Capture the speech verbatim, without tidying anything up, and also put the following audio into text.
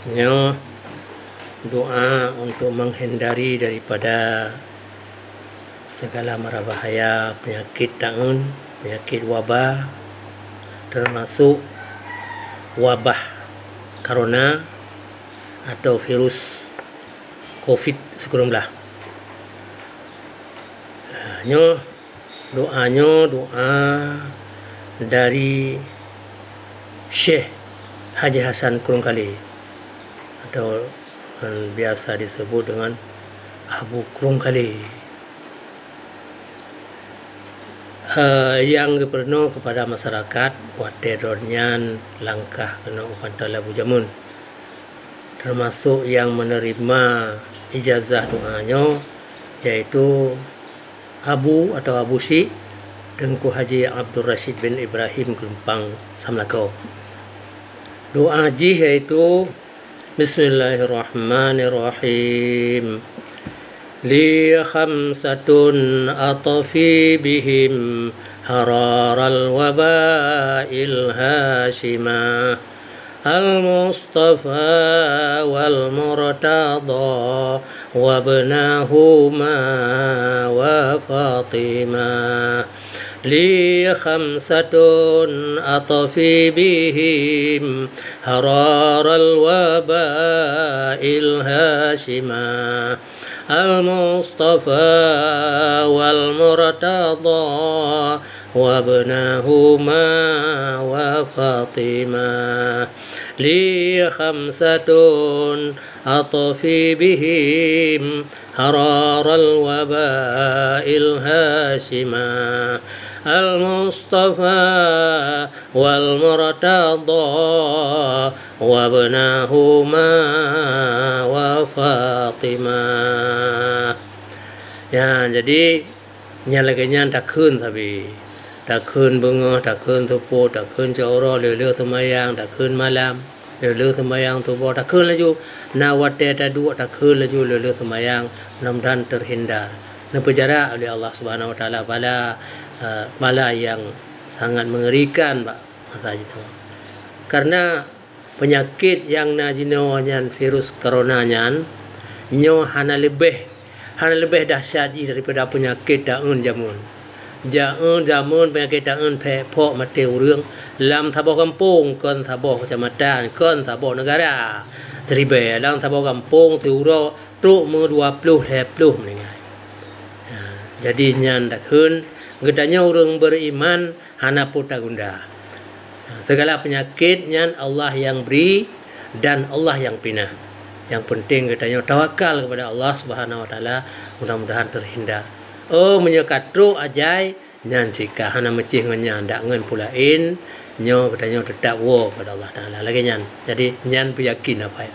Nyoe doa untuk menghindari daripada segala mara bahaya penyakit taun, penyakit wabah, termasuk wabah corona atau virus covid sembilan belas. Nyoe doa nyoe doa dari Syekh Haji Hasan Krueng Kalé atau, eh, biasa disebut dengan Abu Krueng Kalé. Eh, nyang geupeurunoe kepada masyarakat watée droe nyan langkah keunoe u pantoe labu jameun. Termasuk nyang menerima ijazah doa nyoe, yaitu Abu atau Abu Syik Teungku Haji Abdul Rashid bin Ibrahim Geulumpang Samlakoe. Doa jih yaitu, Bismillahirrahmanirrahim. Li khamsatun atfi bihim hararal wabail hasyimah. Al-Mustafa wal Murtada wabnahuma wa Fatimah. Li khamsatun atfi bihim hararal wabail hasyimah. Al-Mustafa wal Murtada wabnahuma wa Fatimah. Li khamsatun atfi bihim hararal wabail hasyimah. Al-Mustafa wal Murtada wabnahuma wa Fatimah. Ya, jadi nyan lagée nyan takheun sabe. Takheun beungoh, takheun seupôt, takheun siuroe, lheueh-lheueh seumayang, takheun malam, lheueh-lheueh seumayang suboh, takheun laju. Na watée taduek, takheun laju lheueh-lheueh seumayang, mudah-mudahan terhindar. Neupeujarak oleh Allah Subhanahu Wa Taala bala, eh, bala nyang sangat mengerikan bak masa jinoe. Karena peunyakét nyang na jinoe nyan virus corona nyan, nyoe hana leubeh, hana leubeh dahsyat jih daripada peunyakét taun jameun. Jameun, jameun peunyakét taun phek phok maté ureuëng lam saboh gampông, kon saboh keucamatan, kon saboh neugara. Siribée lam saboh gampông siuroe trok meu dua ploh lhée ploh meuninggai. Ha, jadi nyan takheun geutanyoe ureuëng beriman hana peue tagunda. Segala peunyakét nyan Allah nyang bri dan Allah nyang pinah. Nyang penting geutanyoe tawakal kepada Allah Subhanahu Wa Taala, mudah-mudahan terhindar. Oh, meunyoe ka trok ajai, nyan sika hana meucéh ngon nyan, dak ngon peue laén, nyoe geutanyoe teutap woe kepada Allah Taala lagée nyan. Jadi nyan peuyakin apa